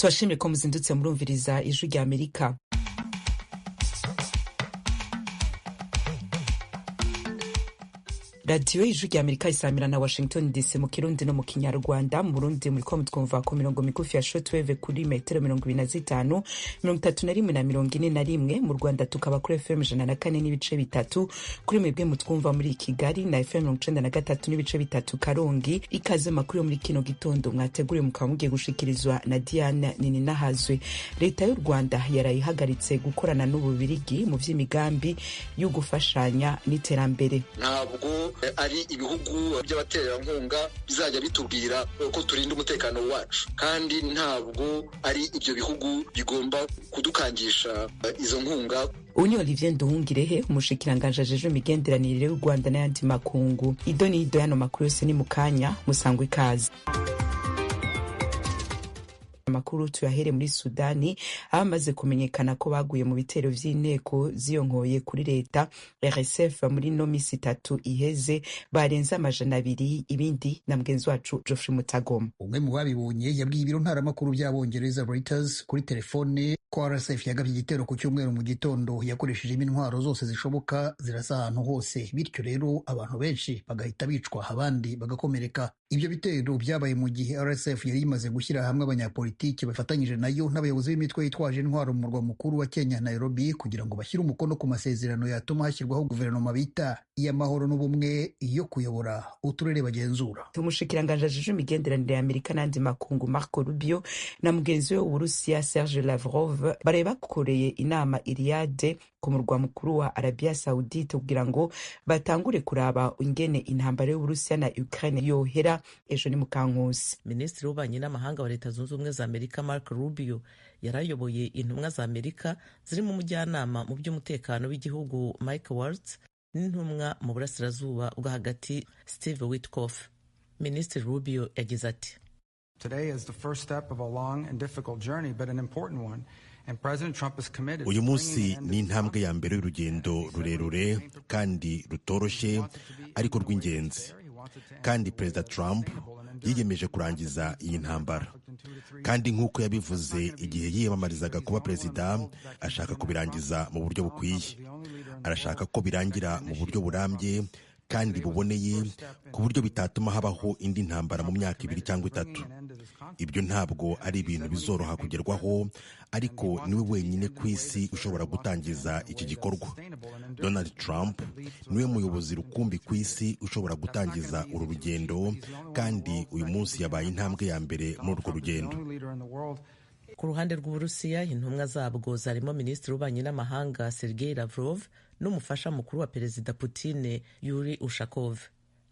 Tubashimire ko muzindutse murumviriza Ijwi rya Amerika. Radiyo Ijwi rya Amerika isamira na Washington DC mu Kirundi no mu Kinyarwanda. Mu Burundi muriko mutwumva ku mirongo migufi ya shortwave kuri metero 25, 31 na 41. Mu Rwanda tukaba kuri FM 104.3 kuri mwebwe mutwumva muri Kigali, na FM 93.3 Karongi. Ikaze makuru yo muri kino gitondo mwateguriwe mukaba mugiye gushikirizwa na Diane Nininahazwe. Leta y'u Rwanda yarayihagaritse gukorana n'Ububirigi mu vy'imigambi yo gufashanya n'iterambere. Ntabwo ari ibihugu by'abaterankunga bizajya bitubwira ko turinda umutekano wacu, kandi ntabwo ari ibyo bihugu bigomba kudukangisha izo nkunga. Uyu ni Olivier Nduhungirehe, umushikiranganji ajejwe imigenderanire y'u Rwanda n'ayandi makungu. Ido n'ido y'ano makuru yose ni mu kanya, musangwa ikaze. Amakuru tuyahere muri Sudani, abamaze kumenyekana ko baguye mu bitero vy'inteko ziyonkoye kuri leta RSF muri no misi itatu iheze barenze 200. Ibindi na mugenzi wacu Geoffrey Mutagoma. Umwe mu babibonye yabwiye ibiro ntaramakuru by'Abongereza Reuters kuri telefone ko RSF yagabye igitero ku cyumweru mu gitondo yakoreshejemo intwaro zose zishoboka zirasa ahantu hose, bityo rero abantu benshi bagahita bicwa abandi bagakomereka. Ibyo bitero byabaye mu gihe RSF yari imaze gushyira hamwe abanyapolitiki bafatanyije nayo n'abayobozi b'imitwe yitwaje intwaro mu murwa mukuru wa Kenya, Nairobi, kugira ngo bashyire umukono ku masezerano yatuma hashyirwaho guverinoma bita iy'amahoro n'ubumwe yo kuyobora uturere bagenzura. Umushikiranganji ajejwe imigenderanire ya Amerika n'andi makungu Marco Rubio na mugenzi we w'Uburusiya Serge Lavrov baraye bakoreye inama i Riyadh ku murwa mukuru wa Arabia Saudite kugira ngo batangure kuraba ingene intambara y'Uburusiya na Ukraine yohera. Ejo ni Mukankusi. Minisitiri w'ububanyi n'amahanga wa Leta Zunze Ubumwe za Amerika Mark Rubio yarayoboye intumwa za Amerika zirimo umujyanama mu by'umutekano w'igihugu Mike Waltz n'intumwa mu burasirazuba bwo hagati Steve Witkoff. Minisitiri Rubio yagize ati: Uyu munsi ni intambwe ya mbere y'urugendo rurerure kandi rutoroshye ariko rw'ingenzi, kandi Perezida Trump yiyemeje kurangiza iyi ntambara, kandi nk'uko yabivuze igihe yiyamamarizaga kuba perezida, ashaka kubirangiza mu buryo bukwiye. Arashaka ko birangira mu buryo burambye kandi buboneye, ku buryo bitatuma habaho indi ntambara mu myaka 2 cyangwa 3. Ibyo ntabwo ari ibintu bizoroha kugerwaho, ariko niwe wenyine ku isi ushobora gutangiza iki gikorwa. Donald Trump niwe muyobozi rukumbi ku isi ushobora gutangiza uru rugendo, kandi uyu munsi yabaye intambwe ya mbere muri urwo rugendo. Ku ruhande rw'Uburusiya, intumwa zabwo zarimo Minisitiri w'ububanyi n'amahanga Sergei Lavrov n'umufasha mukuru wa Perezida Putin Yuri Ushakov.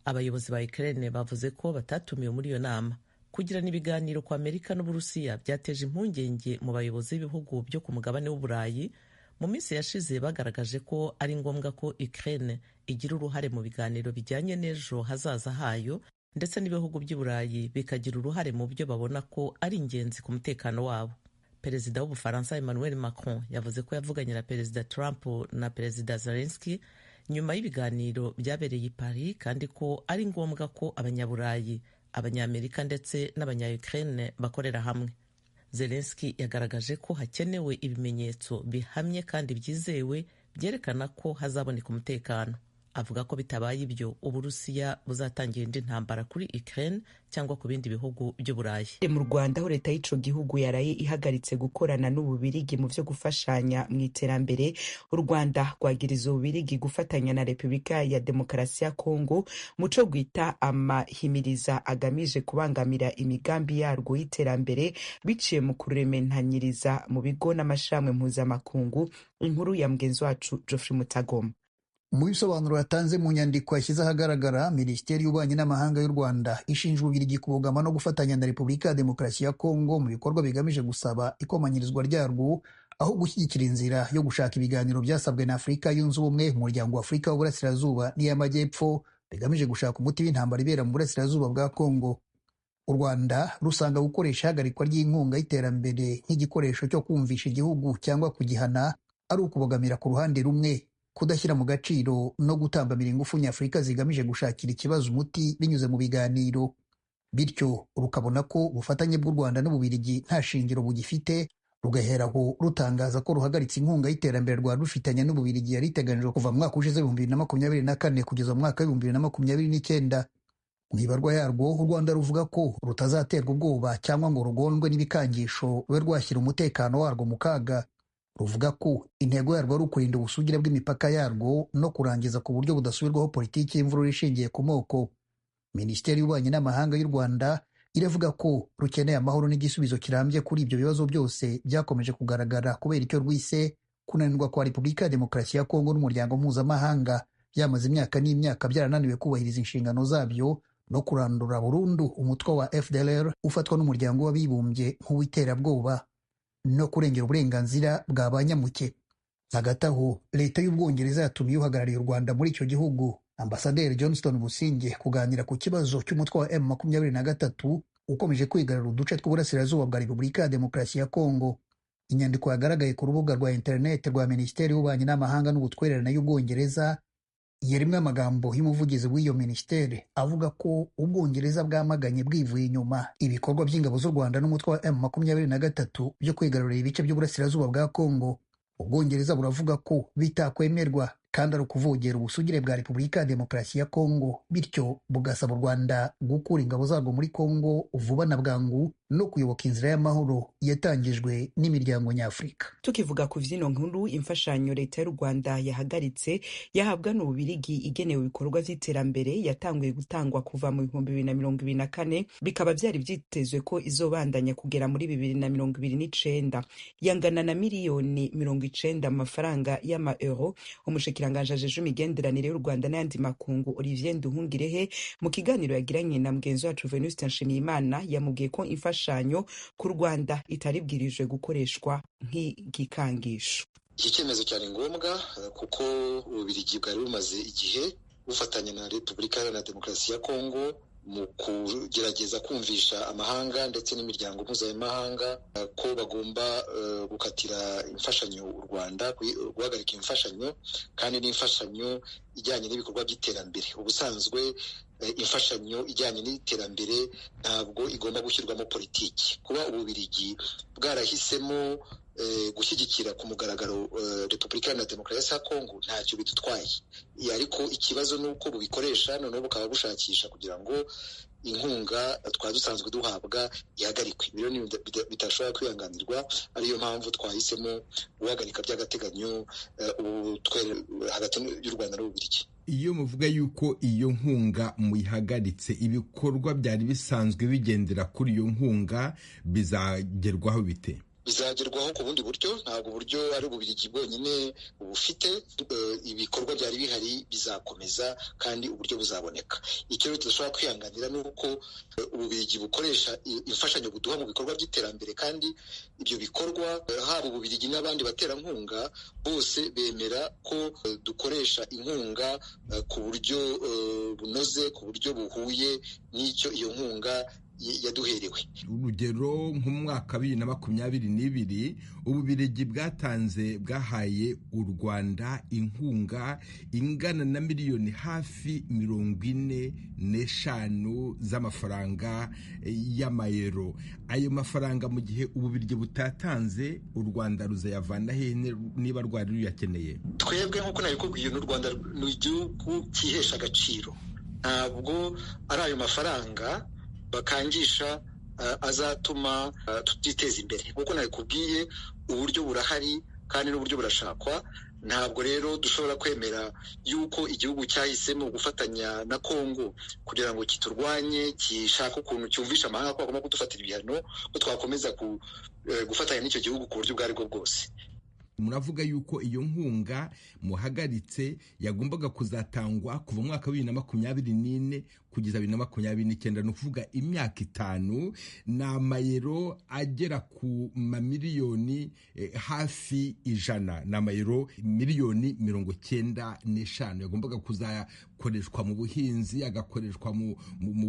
Abayobozi ba Ukraine bavuze ko batatumiwe muri iyo nama. Kugirana ibiganiro kwa Amerika n'Uburusiya byateje impungenge mu bayobozi b'ibihugu byo ku mugabane w'Uburayi. Mu minsi yashize bagaragaje ko ari ngombwa ko Ukraine igira uruhare mu biganiro bijyanye n'ejo hazaza hayo, ndetse n'ibihugu by'i Burayi bikagira uruhare mu byo babona ko ari ingenzi ku mutekano wabo. Perezida w'Ubufaransa Emmanuel Macron yavuze ko yavuganye na Perezida Trump na Perezida Zelensky nyuma y'ibiganiro byabereye i Paris, kandi ko ari ngombwa ko Abanyaburayi, Abanyamerika ndetse n'Abanya-Ukraine bakorera hamwe. Zelensky yagaragaje ko hakenewe ibimenyetso bihamye kandi byizewe byerekana ko hazaboneka umutekano. Avuga ko bitabaye ibyo Uburusiya buzatangira indi ntambara kuri Ukraine cyangwa ku bindi bihugu by'Uburayi. Mu Rwanda aho leta y'ico gihugu yaraye ihagaritse gukorana n'Ububirigi mu vyo gufashanya mu iterambere, u Rwanda rwagiriza Ububirigi gufatanya na Repubulika ya Demokarasi ya Kongo muco gwita amahimiriza agamije kubangamira imigambi yarwo y'iterambere biciye mu kurementanyiriza mu bigo n'amashirahamwe mpuzamakungu. Inkuru ya mugenzi wacu Geoffrey Mutagoma. Mu bisobanuro yatanze mu nyandiko yashyize ahagaragara, Minisiteri y'Ububanyi n'Amahanga y'u Rwanda ishinja Ububiligi kubogama no gufatanya na Repubulika ya Demokarasi ya Kongo mu bikorwa bigamije gusaba ikomanyirizwa ryarwo, aho gushyigikira inzira yo gushaka ibiganiro byasabwe na Afurika Yunze Ubumwe, Umuryango wa Afurika w'Uburasirazuba n'iy'Amajyepfo, bigamije gushaka umuti w'intambara ibera mu burasirazuba bwa Kongo. U Rwanda rusanga gukoresha ihagarikwa ry'inkunga y'iterambere nk'igikoresho cyo kumvisha igihugu cyangwa kugihana ari ukubogamira ku ruhande rumwe, kudashyira mu gaciro no gutambamira ingufu nyafurika zigamije gushakira ikibazo umuti binyuze mu biganiro. Bityo rukabona ko ubufatanye bw'u Rwanda n'Ububirigi nta shingiro bugifite, rugaheraho rutangaza ko ruhagaritse inkunga y'iterambere rwari rufitanye n'Ububirigi yari iteganijwe kuva mu mwaka ushize 2024 kugeza mu mwaka w'2029. Mu ibarwa yarwo, u Rwanda ruvuga ko rutazaterwa ubwoba cyangwa ngo rugondwe n'ibikangisho rube rwashyira umutekano warwo mu kaga. Ruvuga ko intego yarwo ari ukurinda ubusugire bw'imipaka yarwo no kurangiza ku buryo budasubirwaho politiki y'imvururu ishingiye ku moko. Minisiteri y'Ububanyi n'Amahanga y'u Rwanda iravuga ko rukeneye amahoro n'igisubizo kirambye kuri ibyo bibazo byose byakomeje kugaragara kubera icyo rwise kunanirwa kwa Repubulika ya Demokarasi ya Kongo n'umuryango mpuzamahanga byamaze imyaka n'imyaka byarananiwe kubahiriza inshingano zabyo no kurandura burundu umutwe wa FDLR ufatwa n'Umuryango w'Abibumbye nk'uw'iterabwoba no kurengera uburenganzira bwa ba nyamuke. Hagati aho, Leta y'Ubwongereza yatumiye uhagarariye u Rwanda muri icyo gihugu, Ambasaderi Johnston Busingye, kuganira ku kibazo cy'umutwe wa M23 ukomeje kwigarurira uduce tw'uburasirazuba bwa Repubulika ya Demokarasi ya Kongo. Inyandiko yagaragaye ku rubuga rwa interineti rwa Minisiteri y'Ububanyi n'Amahanga n'Ubutwererane y'Ubwongereza yarimo amagambo y'umuvugizi w'iyo minisiteri avuga ko Ubwongereza bwamaganye bwivuye inyuma ibikorwa by'ingabo z'u Rwanda n'umutwe wa M23 byo kwigarurira ibice by'uburasirazuba bwa Kongo. Ubwongereza buravuga ko bitakwemerwa kandi ari ukuvogera ubusugire bwa Repubulika ya Demokarasi ya Kongo, bityo bugasaba u Rwanda gukura ingabo zarwo muri Kongo vuba na bwangu no kuyoboka inzira y'amahoro yatangijwe n'imiryango nyafurika. Tukivuga ku vyino nkuru, imfashanyo Leta y'u Rwanda yahagaritse yahabwa n'Ububirigi igenewe ibikorwa vy'iterambere yatanguye gutangwa kuva mu 2024, bikaba vyari vyitezwe ko izobandanya kugera muri 2029, yangana na miliyoni 90 amafaranga y'ama euro. Umushikiranganji ajejwe imigenderanire y'u Rwanda n'ayandi makungu, Olivier Nduhungirehe, mu kiganiro yagiranye na mugenzi wacu Venuste Nshimiyimana, yamubwiye ko imfashanyo ku Rwanda itaribwirijwe gukoreshwa nk'igikangisho. Iki cyemezo cyari ngombwa kuko Ububirigi bwari bumaze igihe bufatanya na Repubulika Iharanira Demokarasi ya Kongo mu kugerageza kumvisha amahanga ndetse n'imiryango mpuzamahanga ko bagomba gukatira imfashanyo u Rwanda, guhagarika imfashanyo, kandi n'imfashanyo ijyanye n'ibikorwa by'iterambere. Ubusanzwe imfashanyo ijyanye n'iterambere ntabwo igomba gushyirwamo politiki. Kuba Ububirigi bwarahisemo gushyigikira ku mugaragaro Repubulika Iharanira Demokarasi ya Kongo ntacyo bidutwaye, ariko ikibazo ni uko bubikoresha noneho bukaba bushakisha kugira ngo inkunga twari dusanzwe duhabwa ihagarikwe. Ibyo ni bitashobora kwihanganirwa, ariyo mpamvu twahisemo guhagarika by'agateganyo ubutwererane hagati y'u Rwanda n'Ububirigi. Iyo muvuga yuko iyo nkunga muyihagaritse, ibikorwa byari bisanzwe bigendera kuri iyo nkunga bizagerwaho bite? Bizagerwaho ku bundi buryo, ntabwo uburyo ari Ububirigi bwonyine bufite. Ibikorwa byari bihari bizakomeza kandi uburyo buzaboneka. Icyo rero tudashobora kwihanganira ni uko Ububirigi bukoresha imfashanyo buduha mu bikorwa by'iterambere, kandi ibyo bikorwa haba Ububirigi n'abandi baterankunga bose bemera ko dukoresha inkunga ku buryo bunoze, ku buryo buhuye n'icyo iyo nkunga yaduherewe. Urugero, nk'umwaka 2022 Ububirigi bwatanze, bwahaye u Rwanda inkunga ingana na miliyoni hafi 45 z'amafaranga y'amayero. Ayo mafaranga, mu gihe Ububirigi butatanze, u Rwanda ruzayavana hehe niba rwari ruyakeneye? Twebwe nk'uko nabikubwiye, n'u Rwanda ni igihugu cyihesha agaciro, ntabwo ari ayo mafaranga bakangisha azatuma tutiteza imbere. Nk'uko nabikubwiye, uburyo burahari kandi n'uburyo burashakwa. Ntabwo rero dushobora kwemera yuko igihugu cyahisemo gufatanya na Kongo kugira ngo kiturwanye, gishake ukuntu cyumvisha amahanga ko bagomba kudufatira ibihano, ko twakomeza gufatanya n'icyo gihugu ku buryo ubwo aribwo bwose. Muravuga yuko iyo nkunga muhagaritse yagombaga kuzatangwa kuva mu mwaka wa 2024 kugeza 2029, ni ukuvuga imyaka 5, ni amayero agera ku mamiliyoni hafi 100, ni amayero miliyoni 95 yagombaga kuzakoreshwa mu buhinzi, agakoreshwa mu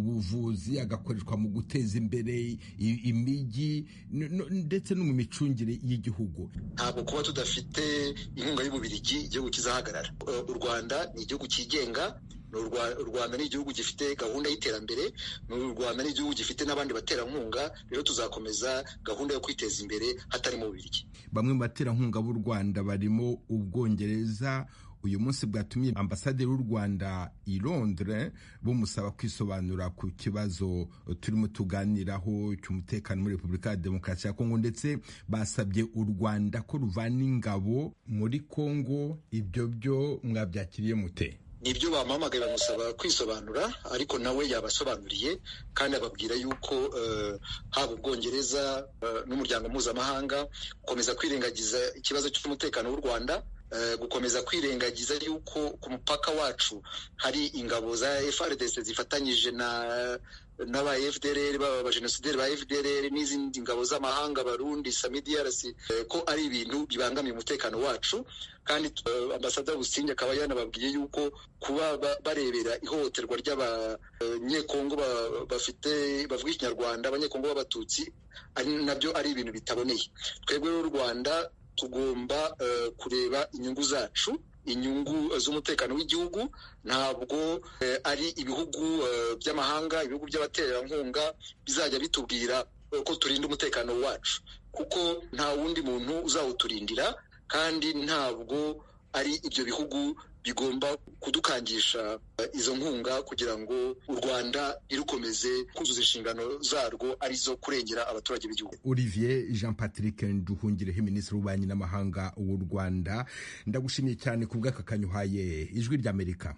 buvuzi, agakoreshwa mu guteza imbere imijyi ndetse no mu micungire y'igihugu. Ntabwo kuba tudafite inkunga y'Ububirigi igihugu kizahagarara. U Rwanda ni igihugu cyigenga, U Rwanda ni igihugu gifite gahunda y'iterambere, u Rwanda ni igihugu gifite n'abandi baterankunga. Rero tuzakomeza gahunda yo kwiteza imbere hatari mu Bubiligi. Bamwe mu baterankunga b'u Rwanda barimo Ubwongereza uyu munsi bwatumye ambasaderi w'u Rwanda i Londres bumusaba kwisobanura ku kibazo turimo tuganiraho cy'umutekano muri Repubulika ya Demokarasi ya Kongo, ndetse basabye u Rwanda ko ruvana ingabo muri Kongo. Ibyo byo mwabyakiriye mute? Nibyo, bamuhamagaye bamusaba kwisobanura, ariko nawe yabasobanuriye kandi ababwira yuko haba Ubwongereza n'umuryango mpuzamahanga gukomeza kwirengagiza ikibazo cy'umutekano w'u Rwanda, gukomeza kwirengagiza yuko ku mupaka wacu hari ingabo za FARDC zifatanyije n'aba FDLR, baba abajenosideri ba FDLR n'izindi ngabo z'amahanga, Barundi, SAMIDRC, ko ari ibintu bibangamiye umutekano wacu. Kandi ambasada Busingye akaba yanababwiye yuko kuba barebera ihohoterwa ry'abanyekongo bafite bavuga Ikinyarwanda, abanyekongo b'Abatutsi, ari nabyo ari ibintu bitaboneye. Twebwe rero u Rwanda tugomba kureba inyungu zacu, inyungu z'umutekano w'igihugu. Ntabwo ari ibihugu by'amahanga, ibihugu by'abaterankunga bizajya bitubwira ko turinda umutekano wacu, kuko nta wundi muntu uzawuturindira, kandi ntabwo ari ibyo bihugu bigomba kudukangisha izo nkunga kugira ngo u Rwanda irukomeze kuzuza inshingano zarwo arizo kurengera abaturage b'igihugu. Olivier Jean Patrick Nduhungirehe, Minisitiri w'Ububanyi n'Amahanga w'u Rwanda, ndagushimiye cyane ku bw'aka kanyuhaye Ijwi ry'Amerika.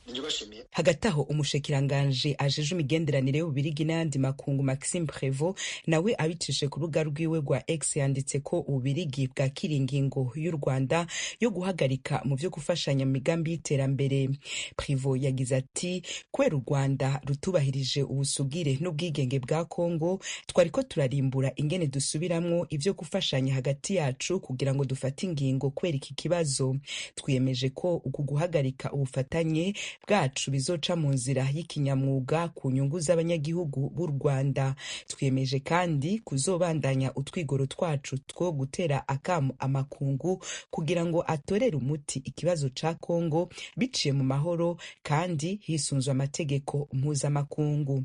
Hagati aho, umushikiranganje ajeje imigenderanire y'Ububirigi n'ayandi makungu, Maxime Prévost, nawe abicishije ku rubuga rwiwe rwa X yanditse ko Ububirigi bwakira ingingo y'u Rwanda yo guhagarika mu vyo gufashanya mu migambi y'iterambere. Prévost yagize ati: "Kubera u Rwanda rutubahirije ubusugire n'ubwigenge bwa Kongo, twariko turarimbura ingene dusubiramwo ivyo gufashanya hagati yacu kugira ngo dufate ingingo kubera iki kibazo. Twiyemeje ko uku guhagarika ubufatanye bwacu bizoca mu nzira y'ikinyamwuga ku nyungu z'abanyagihugu b'u Rwanda. Twiyemeje kandi kuzobandanya utwigoro twacu two gutera akamu amakungu kugira ngo atorere umuti ikibazo ca Kongo biciye mu mahoro kandi hisunzwe amategeko mpuzamakungu."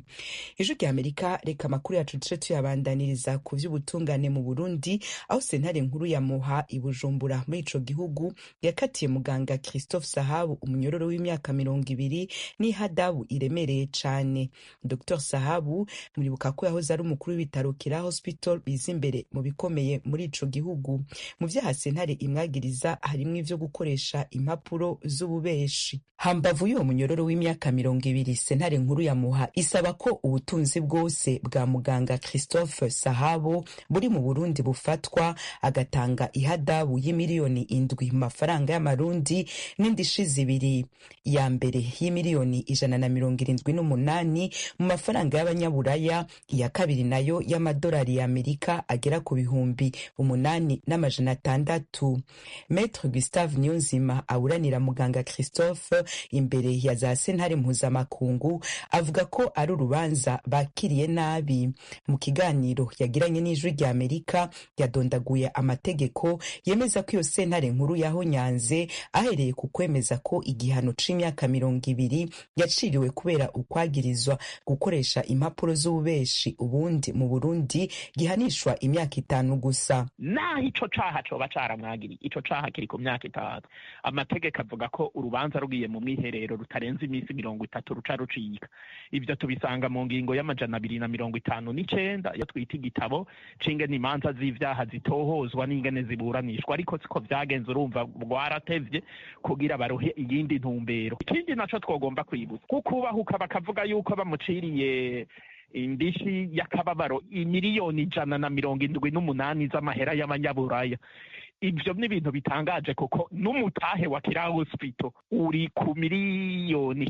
Ijwi rya Amerika, reka amakuru yacu duce tuyabandaniriza ku vy'ubutungane mu Burundi, aho sentare nkuru ya Muha i Bujumbura muri ico gihugu yakatiye muganga Christophe Sahabu umunyororo w'imyaka 20 n'ihadabu iremereye cane. Dr Sahabu muribuka ko yahoze ari umukuru w'ibitaro Kira Hospital biza imbere mu bikomeye muri ico gihugu. Mu vyaha sentare imwagiriza harimwo ivyo gukoresha impapuro z'ububeshi. Hambavu y'uwo munyororo w'imyaka 20, sentare nkuru ya Muha isaba ko ubutunzi bwose bwa muganga Christophe Sahabo buri mu Burundi bufatwa, agatanga ihadabu y'imiliyoni 7 mu mafaranga y'amarundi n'indishi zibiri: iya mbere y'imiliyoni 178 mu mafaranga y'abanyaburaya, iya kabiri nayo y'amadolari y'Amerika agera ku 8,600. Maître Gustave Niyonzima aburanira muganga Christophe imbere ya za sentare mpuzamakungu avuga ko ari urubanza bakiriye nabi. Mu kiganiro yagiranye n'Ijwi rya Amerika yadondaguye amategeko yemeza ko iyo sentare nkuru yahonyanze, ahereye ku kwemeza ko igihano c'imyaka 20 yaciriwe kubera ukwagirizwa gukoresha impapuro z'ububeshi ubundi mu Burundi gihanishwa imyaka 5 gusa. Naho ico caha coba caramwagiriye, ico caha kiri ku myaka 5. Amategeko avuga ko urubanza rugiye mu mwiherero rutarenze iminsi 30 ruca rucika. Ivyo tubisanga mu ngingo y'259 yo twita igitabo c'ingene imanza z'ivyaha zitohozwa n'ingene ziburanishwa. Ariko siko vyagenze, urumva rwaratevye kugira baruhe iyindi ntumbero. Ikindi naco twogomba kwibutsa, kukubahuka bakavuga yuko bamuciriye indishi y'akababaro 178 miliyoni z'amahera y'abanyaburaya. Ivyo ni ibintu bitangaje, kuko n'umutahe wa Kira Hospital uri ku 13 miliyoni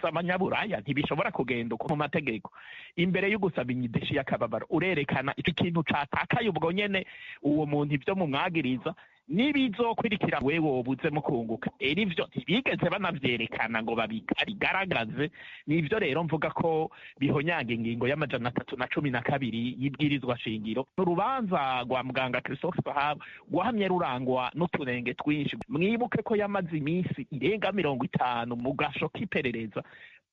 z'amanyaburaya. Ntibishobora kugenda uko mu mategeko. Imbere yo gusaba inyidishi y'akababaro urerekana ikintu catakaye ubwo nyene uwo muntu ivyo mumwagiriza. Nibizokurikira wewe wobuze mu kunguka, era ivyo ntibigeze banavyerekana ngo babigaragaze. Nivyo rero mvuga ko bihonyanga ingingo y'312 y'ibwirizwa shingiro. Urubanza rwa muganga Christophe Sahabo rwahamye rurangwa n'utunenge twinshi. Mwibuke ko yamaze iminsi irenga 50 mu gasho k'iperereza,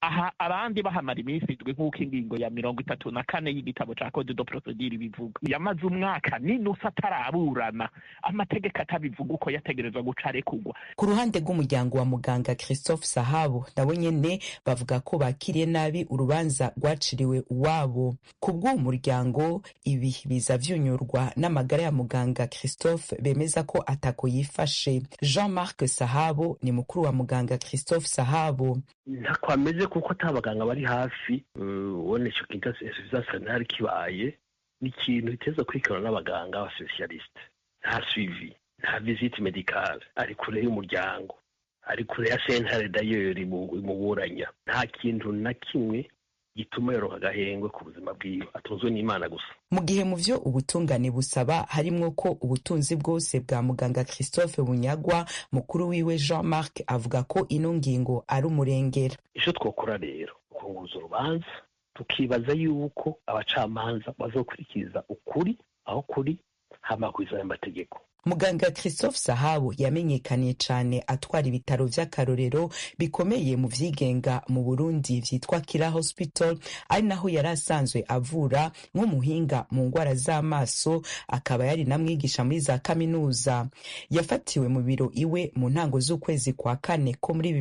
aha abandi bahamara iminsi 7 nk'uko ingingo ya 34 y'igitabo ca Code de procédure bivuga. Yamaze umwaka n'inusu ataraburana, amategeko atabivuga uko yategerezwa guca arekurwa. Ku ruhande rw'umuryango wa muganga Christophe Sahabo, nabo nyene bavuga ko bakiriye nabi urubanza rwaciriwe uwabo. Ku bw'uwo muryango, ibi biza vyunyurwa n'amagara ya muganga Christophe bemeza ko atako yifashe. Jean-Marc Sahabo ni mukuru wa muganga Christophe Sahabo. Ntako ameze kuko ata baganga bari hafi. Ubona ico kintu insuffisance renale kibaye ni ikintu giteza kwikana n'abaganga ba specialiste. Nta suivi, nta visite medicale, ari kure y'umuryango, ari kure ya sentare d'ailleurs imuburanya. Nta kintu na kimwe gituma yoroka agahengwe ku buzima bwiwe, atunzwe n'Imana gusa. Mu gihe mu vyo ubutungane busaba harimwo ko ubutunzi bwose bwa muganga Christophe bunyagwa, mukuru wiwe Jean-Marc avuga ko ino ngingo ari umurengera. Ico twokora rero ukunguza urubanza, tukibaza yuko abacamanza bazokurikiza ukuri aho kuri hamakwiza ayo mategeko. Muganga Christophe Sahabo yamenyekaniye cane atwara ibitaro vy'akarorero bikomeye mu vyigenga mu Burundi vyitwa Kira Hospital, ari naho yari asanzwe avura nk'umuhinga mu ngwara z'amaso, akaba yari namwigisha muri za kaminuza. Yafatiwe mu biro iwe mu ntango z'ukwezi kwa kane ko muri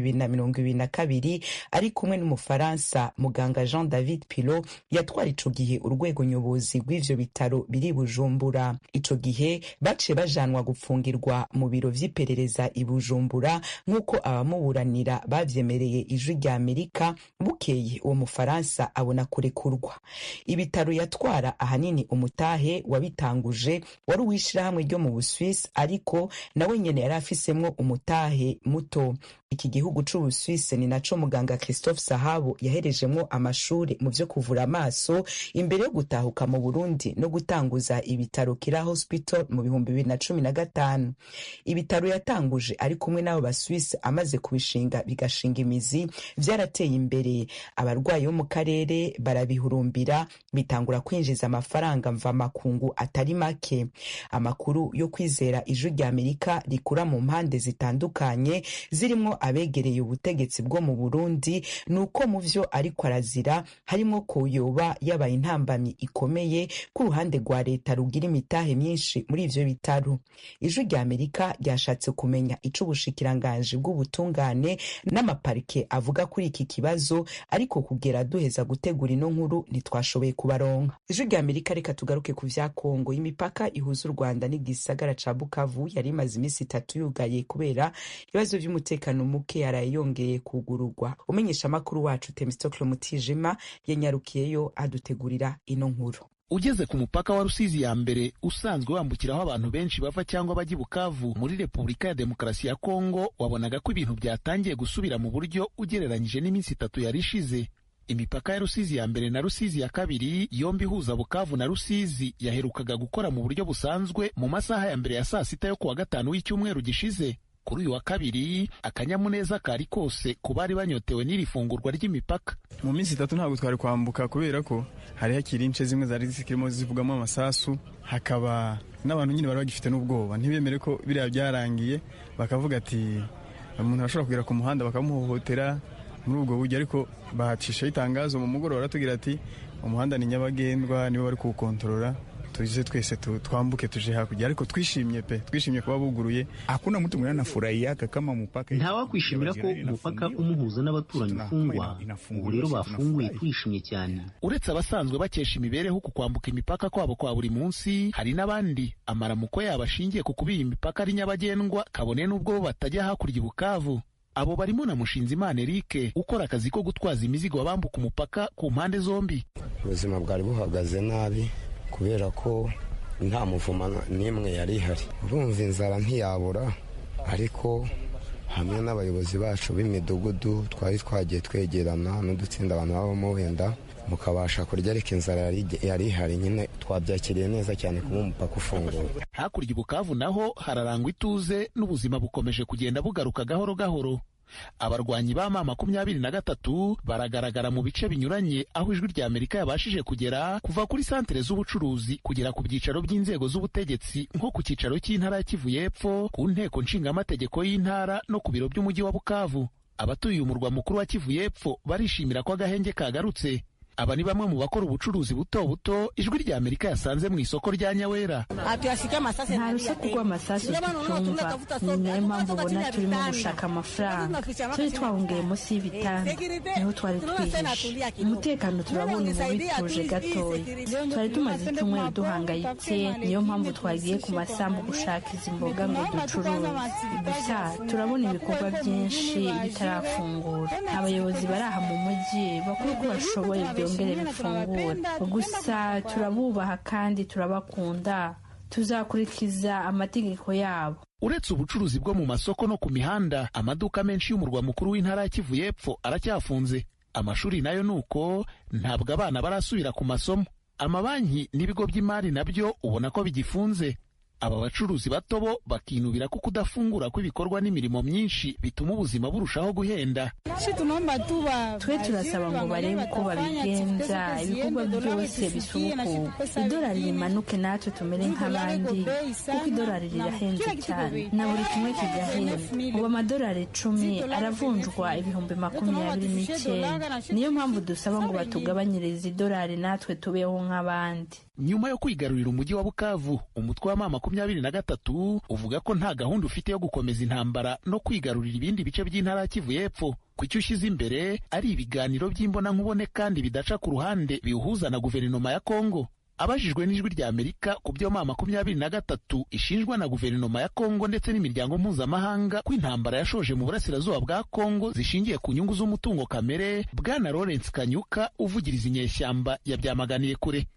2022 ari kumwe n'umufaransa muganga Jean David Pilot yatwara ico gihe urwego nyobozi rw'ivyo bitaro biri Bujumbura. Ico gihe baciye bajanwa gupfungirwa mu biro vy'iperereza i Bujumbura nk'uko abamuburanira bavyemereye Ijwi rya Amerika. Bukeye uwo mufaransa abona kurekurwa. Ibitaro yatwara ahanini umutahe wabitanguje wari uw'ishirahamwe ryo mu Buswisi, ariko nawe nyene yari afisemwo umutahe muto. Iki gihugu c'Ubuswisi ni naco muganga Christophe Sahabo yaherejemwo amashuri mu vyo kuvura amaso imbere yo gutahuka mu Burundi no gutanguza ibitaro Kira Hospital mu 2015. Ibitaro yatanguje ari kumwe n'abo Baswisi amaze kubishinga bigashinga imizi, vyarateye imbere, abarwayi bo mu karere barabihurumbira, bitangura kwinjiza amafaranga mvamakungu atari make. Amakuru yo kwizera Ijwi rya Amerika rikura mu mpande zitandukanye zirimwo abegereye ubutegetsi bwo mu Burundi nuko mu vyo ariko arazira harimo ko yoba yabaye intambamyi ikomeye ku ruhande rwa leta rugira imitahe myinshi muri ivyo bitaro. Ijwi rya Amerika ryashatse kumenya ico ubushikiranganji bw'ubutungane n'amaparike avuga kuri iki kibazo, ariko kugera duheza gutegura ino nkuru ntitwashoboye kubaronka. Ijwi rya Amerika, reka tugaruke ku vya Kongo. Imipaka ihuza u Rwanda n'igisagara ca Bukavu yari imaze iminsi 3 yugaye kubera ibibazo vy'umutekano muke yaraye yongeye kugururwa. Umenyesha makuru wacu Temistokle Mutijima yanyarukiyeyo adutegurira ino nkuru. Ugeze ku mupaka wa Rusizi ya mbere usanzwe wambukiraho abantu benshi bava cyangwa bajya i Bukavu muri Repubulika ya Demokarasi ya Kongo, wabonaga ko ibintu byatangiye gusubira mu buryo ugereranyije n'iminsi 3 yari ishize. Imipaka ya Rusizi ya mbere na Rusizi ya kabiri yombi ihuza Bukavu na Rusizi yaherukaga gukora mu buryo busanzwe mu masaha ya mbere ya saa 6 yo kuwa gatanu w'icyumweru gishize. Kuri uyu wa kabiri akanyamuneza kari kose ku bari banyotewe n'iri fungurwa ry'imipaka. Mu minsi 3 ntabwo twari kwambuka kubera ko hari hakiri ince zimwe zari zikirimo zivugamo amasasu, hakaba n'abantu nyine bari bagifite n'ubwoba ntibemere ko biriya byarangiye, bakavuga ati umuntu arashobora kugera ku muhanda bakamuhohotera muri ubwo buryo. Ariko bahacishaho itangazo mu mugoroba baratubwira ati umuhanda ni nyabagendwa, nibo bari kuwukontorora, tuze twese twambuke tuje hakurya. Ariko twishimye pe, twishimye kuba buguruye. Hakuna mtu mwingine anafurahiaka kama mupaka. Ntawakwishimira ko umupaka umuhuza n'abaturanyi ufungwa. Ubu rero bafunguye, twishimye cyane. Uretse abasanzwe bakesha imibereho ku kwambuka imipaka kwabo kwa buri munsi, hari n'abandi amaramuko yabo ashingiye ku kuba iyi mipaka ari nyabagendwa, kabone n'ubwo bo batajya hakurya i Bukavu. Abo barimo na Mushinzimana Eric ukora akazi ko gutwaza imizigo bambuka umupaka ku mpande zombi. Ubuzima bwari buhagaze nabi kubera ko nta muvuma n'imwe yari ihari. Urumva inzara ntiyabura, ariko hamwe n'abayobozi bacu b'imidugudu twari twagiye twegerana n'udutsinda abantu babamo wenda mukabasha kurya, ariko inzara yari ihari nyine. Twabyakiriye neza cyane kuba umupaka ufunguye. Hakurya i Bukavu naho hararangwa ituze n'ubuzima bukomeje kugenda bugaruka gahoro gahoro. Abarwanyi ba M23 baragaragara mu bice binyuranye aho Ijwi rya Amerika yabashije kugera, kuva kuri santere z'ubucuruzi kugera ku byicaro by'inzego z'ubutegetsi, nko ku cyicaro cy'intara ya Kivu y'Epfo, ku nteko nshingamategeko y'intara no ku biro by'umujyi wa Bukavu. Abatuye umurwa mukuru wa Kivu y'Epfo barishimira ko agahenge kagarutse. Aba ni bamwe mu bakora ubucuruzi buto buto Ijwi rya Amerika yasanze mu isoko rya Nyawera. Nta rusaku rw'amasasu tutumva, ni nayo mpamvu ubona turimo gushaka amafaranga. Turi twahungiye munsi y'ibitanda, niho twari twihishe. Umutekano turabona ubu bituje gatoya. Twari tumaze icyumweru duhangayitse, niyo mpamvu twagiye ku masambu gushaka izi mboga ngo ducuruze. Gusa turabona ibikorwa byinshi bitarafungura. Abayobozi bari aha mu mujyi bakora uko bashoboye byongere bifungura. Gusa turabubaha kandi turabakunda, tuzakurikiza amategeko yabo. Uretse ubucuruzi bwo mu masoko no ku mihanda, amaduka menshi y'umurwa mukuru w'intara ya Kivu y'Epfo aracyafunze. Amashuri nayo nuko, ntabwo abana barasubira ku masomo. Amabanki n'ibigo by'imari nabyo ubona ko bigifunze. Aba bacuruzi bato bo bakinubira ko kudafungura kw'ibikorwa n'imirimo myinshi bituma ubuzima burushaho guhenda. Twe turasaba ngo barebe uko babigenza, ibikorwa byose bisubukurwe, idolari rimanuke natwe tumere nk'abandi, kuko idolari rirahenze cyane na buri kimwe kigahenda. Ubu amadolari 10 aravunjwa 29,000. Niyo mpamvu dusaba ngo batugabanyirize idolari natwe tubeho nk'abandi. Nyuma yo kwigarurira umujyi wa Bukavu, umutwe wa M23 uvuga ko nta gahunda ufite yo gukomeza intambara no kwigarurira ibindi bice by'intara ya Kivu y'Epfo. Ku cyo ushyize imbere ari ibiganiro by'imbonankubone kandi bidaca ku ruhande biwuhuza na guverinoma ya Kongo. Abajijwe n'Ijwi rya Amerika ku byo M23 ishinjwa na guverinoma ya Kongo ndetse n'imiryango mpuzamahanga ko intambara yashoje mu burasirazuba bwa Kongo zishingiye ku nyungu z'umutungo kamere, Bwana Lawrence Kanyuka uvugiriza inyeshyamba yabyamaganiye kure.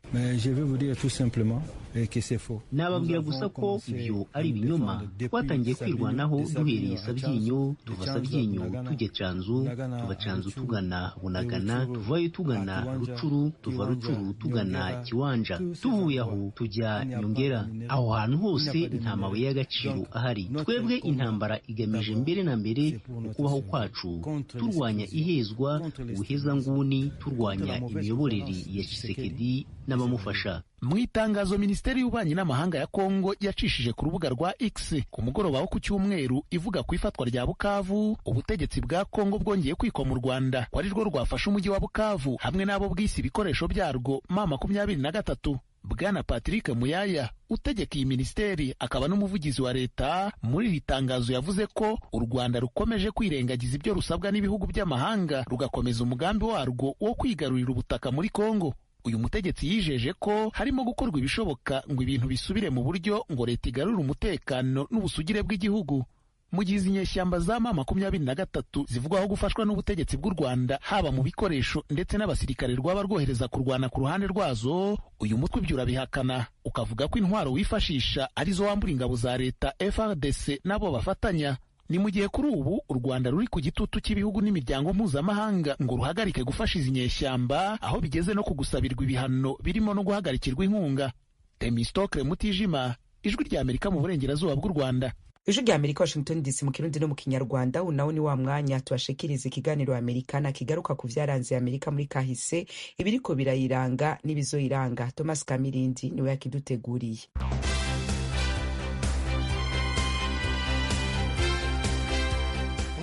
Nababwira gusa ko ibyo ari ibinyoma. Twatangiye kwirwanaho duhereye Sabyinyo, tuva Sabyinyo tujya Canzu, tuva Canzu tugana Bunagana, tuvayo tugana Rucuru, tuva Rucuru tugana Kiwanja, tuvuye aho tujya Nyongera. Aho hantu hose nta mabuye y'agaciro ahari. Twebwe intambara igamije mbere na mbere ukubaho kwacu, turwanya ihezwa, ubuhezanguni, turwanya imiyoborere ya Tshisekedi n'abamufasha. Mu itangazo Minisiteri y'Ububanyi n'Amahanga ya Kongo yacishije ku rubuga rwa X ku mugoroba wo ku cyumweru ivuga ku ifatwa rya Bukavu, ubutegetsi bwa Kongo bwongeye kwikoma u Rwanda ko ari rwo rwafashe umujyi wa Bukavu hamwe n'abo bwise ibikoresho byarwo M23. Bwana Patrick Muyaya utegeka iyi minisiteri akaba n'umuvugizi wa leta, muri iri tangazo yavuze ko u Rwanda rukomeje kwirengagiza ibyo rusabwa n'ibihugu by'amahanga rugakomeza umugambi warwo wo kwigarurira ubutaka muri Kongo. Uyu mutegetsi yijeje ko harimo gukorwa ibishoboka ngo ibintu bisubire mu buryo, ngo leta igarure umutekano n'ubusugire bw'igihugu. Mu gihe izi nyeshyamba za M23 zivugwaho gufashwa n'ubutegetsi bw'u Rwanda haba mu bikoresho ndetse n'abasirikare rwaba rwohereza kurwana ku ruhande rwazo, uyu mutwe ibyo urabihakana, ukavuga ko intwaro wifashisha arizo wambura ingabo za leta FARDC n'abo bafatanya. Ni mu gihe kuri ubu u Rwanda ruri ku gitutu cy'ibihugu n'imiryango mpuzamahanga ngo ruhagarike gufasha izi nyeshyamba, aho bigeze no kugusabirwa ibihano birimo no guhagarikirwa inkunga. Temistokle Mutijima, Ijwi rya Amerika mu burengerazuba bw'u Rwanda. Ijwi rya Amerika, Washington DC, mu Kirundi no mu Kinyarwanda. Unawo ni wa mwanya tubashikiriza ikiganiro Amerikana kigaruka ku vyaranze Amerika muri kahise, ibiriko birayiranga n'ibizoyiranga. Thomas Kamirindi niwe yakiduteguriye.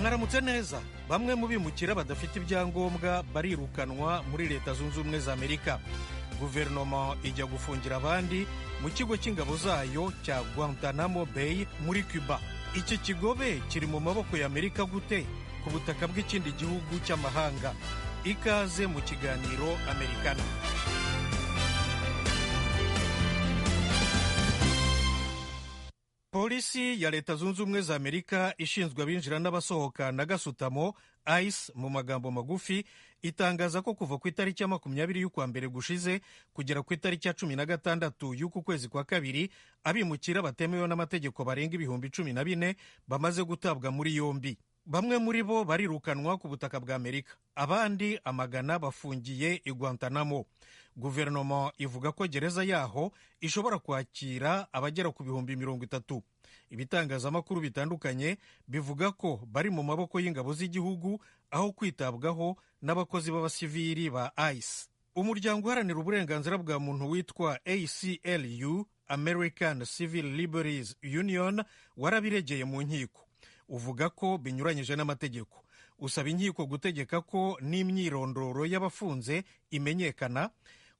Mwaramutse neza. Bamwe mu bimukira badafite ibyangombwa barirukanwa muri Leta Zunze Ubumwe za Amerika. Guverinoma ijya gufungira abandi mu kigo cy'ingabo zayo cya Guantanamo Bay muri Cuba. Iki kigobe kiri mu maboko ya Amerika gute ku butaka bw'ikindi gihugu cy'amahanga? Ikaze mu kiganiro Amerikana. Polisi ya Leta Zunze Ubumwe za Amerika ishinzwe abinjira n'abasohoka na gasutamo ICE mu magambo magufi, itangaza ko kuva ku itariki ya 20 y'ukwa mbere gushize kugera ku itariki ya 16 y'uku kwezi kwa kabiri, abimukira batemewe n'amategeko barenga 14,000 bamaze gutabwa muri yombi. Bamwe muri bo barirukanwa ku butaka bwa Amerika, abandi amagana bafungiye i Guantanamo. Guverinoma ivuga ko gereza yaho ishobora kwakira abagera ku 30,000. Ibitangazamakuru bitandukanye bivuga ko bari mu maboko y'ingabo z'igihugu aho kwitabwaho n'abakozi b'abasivili ba ICE. Umuryango uharanira uburenganzira bwa muntu witwa ACLU, American Civil Liberties Union, warabiregeye mu nkiko, uvuga ko binyuranyije n'amategeko. Usaba inkiko gutegeka ko n'imyirondoro y'abafunze imenyekana,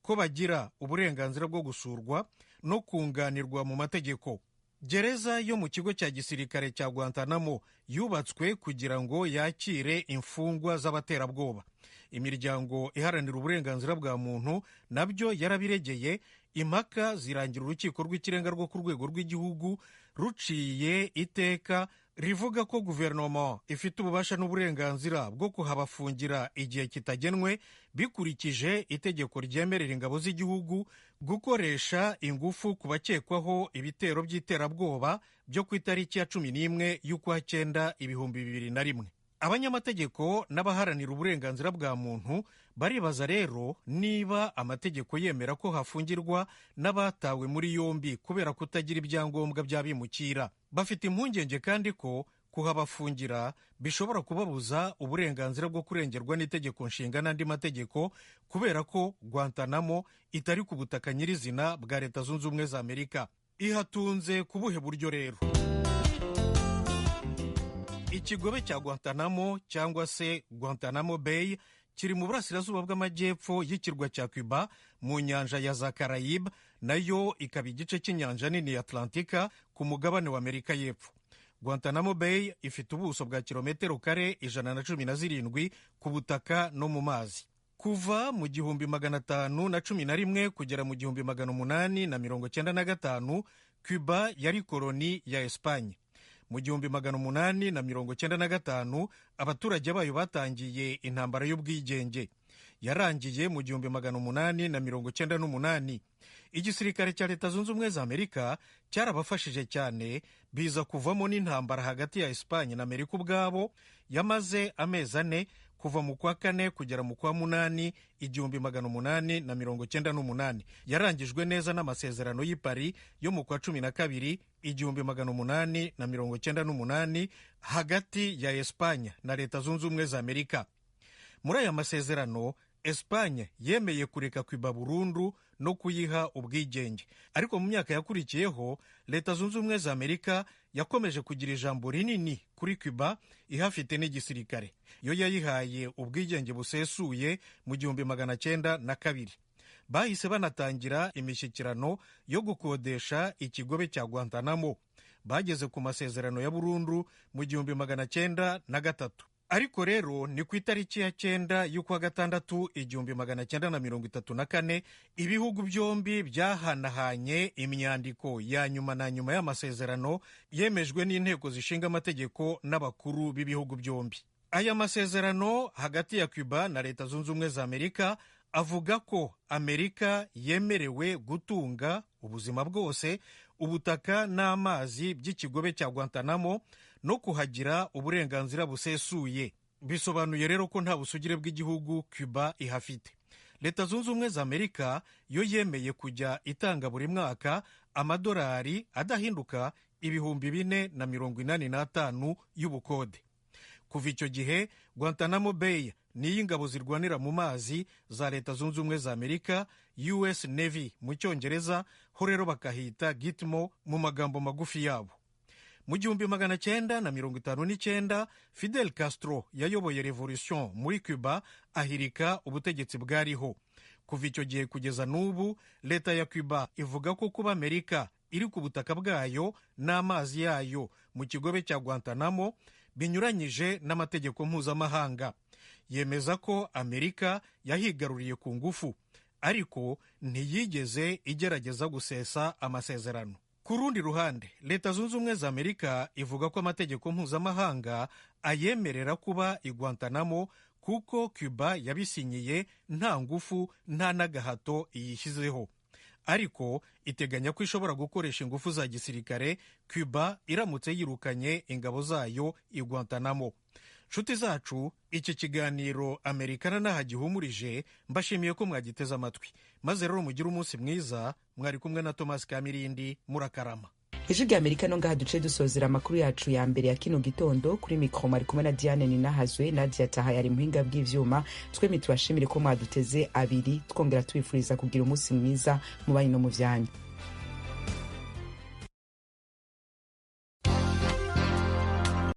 ko bagira uburenganzira bwo gusurwa no kunganirwa mu mategeko. Gereza yo mu kigo cya gisirikare cya Guantanamo yubatswe kugira ngo yakire imfungwa z'abaterabwoba. Imiryango iharanira uburenganzira bwa muntu nabyo yarabiregeye, impaka zirangira urukiko rw'ikirenga rwo ku rwego rw'igihugu ruciye iteka rivuga ko guverinoma ifite ububasha n'uburenganzira bwo kuhabafungira igihe kitagenwe, bikurikije itegeko ryemerera ingabo z'igihugu gukoresha ingufu ku bakekwaho ibitero by'iterabwoba byo ku itariki ya 11 y'ukwa 9 2001. Abanyamategeko n'abaharanira uburenganzira bwa muntu baribaza rero niba amategeko yemera ko hafungirwa n'abatawe muri yombi kubera kutagira ibyangombwa by'abimukira. Bafite impungenge kandi ko kuhabafungira bishobora kubabuza uburenganzira bwo kurengerwa n'itegeko nshinga n'andi mategeko, kubera ko Guantanamo itari ku butaka nyirizina bwa Leta Zunze Ubumwe za Amerika. Ihatunze ku buhe buryo rero? Ikigobe cya Guantanamo cyangwa se Guantanamo Bay kiri mu burasirazuba bw'amajyepfo y'ikirwa cya Cuba mu nyanja ya za Caraïbe, nayo ikaba igice cy'inyanja nini ya Atlantika ku mugabane wa Amerika y'Epfo. Guantanamo Bay ifite ubuso bwa kilometero kare 117 ku butaka no mu mazi. Kuva mu 1511 kugera mu 1895, Cuba yari koloni ya Espagne. Mu 1895 abaturage bayo batangiye intambara y'ubwigenge, yarangiye mu 1898. Igisirikare cya Leta Zunze Ubumwe za Amerika cyarabafashije cyane, biza kuvamo n'intambara hagati ya Espagne na Amerika ubwabo yamaze amezi 4, kuva mu kwa 4 kugera mu kwa 8 1898. Yarangijwe neza n'amasezerano y'i Paris yo mu kwa 12 1898 hagati ya Espagne na Leta Zunze Ubumwe za Amerika. Muri aya masezerano Espagne yemeye kureka Cuba burundu no kuyiha ubwigenge, ariko mu myaka yakurikiyeho Leta Zunze Ubumwe za Amerika yakomeje kugira ijambo rinini kuri Cuba, ihafite n'igisirikare. Yo yayihaye ubwigenge busesuye mu 1902. Bahise banatangira imishyikirano yo gukodesha ikigobe cya Guantanamo. Bageze ku masezerano ya burundu mu 1903. Ariko rero ni ku itariki ya 9 y'ukwa 6 1934 ibihugu byombi byahanahanye imyandiko ya nyuma na nyuma y'amasezerano yemejwe n'inteko zishinga amategeko n'abakuru b'ibihugu byombi. Aya masezerano hagati ya Cuba na Leta Zunze Ubumwe za Amerika avuga ko Amerika yemerewe gutunga ubuzima bwose ubutaka n'amazi by'ikigobe cya Guantanamo no kuhagira uburenganzira busesuye. Bisobanuye rero ko nta busugire bw'igihugu Cuba ihafite. Leta Zunze Ubumwe za Amerika yo yemeye kujya itanga buri mwaka amadolari adahinduka 4,085 y'ubukode. Kuva icyo gihe Guantanamo Bay ni iy'ingabo zirwanira mu mazi za Leta Zunze Ubumwe za Amerika, US Navy mu Cyongereza, ho rero bakahita Gitmo mu magambo magufi yabo. Mu 1959 Fidel Castro yayoboye revolution muri Cuba, ahirika ubutegetsi bwariho. Kuva icyo gihe kugeza n'ubu Leta ya Cuba ivuga ko kuba Amerika iri ku butaka bwayo n'amazi yayo mu kigobe cya Guantanamo binyuranyije n'amategeko mpuzamahanga. Yemeza ko Amerika yahigaruriye ku ngufu, ariko ntiyigeze igerageza gusesa amasezerano. Ku rundi ruhande, Leta Zunze Ubumwe za Amerika ivuga ko amategeko mpuzamahanga ayemerera kuba i Guantanamo kuko Cuba yabisinyiye nta ngufu nta n'agahato iyishyizeho. Ariko iteganya ko ishobora gukoresha ingufu za gisirikare Cuba iramutse yirukanye ingabo zayo i Guantanamo. Nshuti zacu, iki kiganiro Amerikana n'aha gihumurije, mbashimiye ko mwagiteze amatwi. Maze rero mugire umunsi mwiza. Mwari kumwe na Thomas Kamirindi, murakarama. Ijwi rya Amerika. No ngaha duce dusozera amakuru yacu ya mbere ya kino gitondo. Kuri mikoro mwari kumwe na Diane Ninahazwe, Nadia Taha yari muhinga bw'ivyuma. Twemye tubashimire ko mwaduteze abiri, twongera tubifuriza kugira umunsi mwiza mu banyu no mu vyanyu.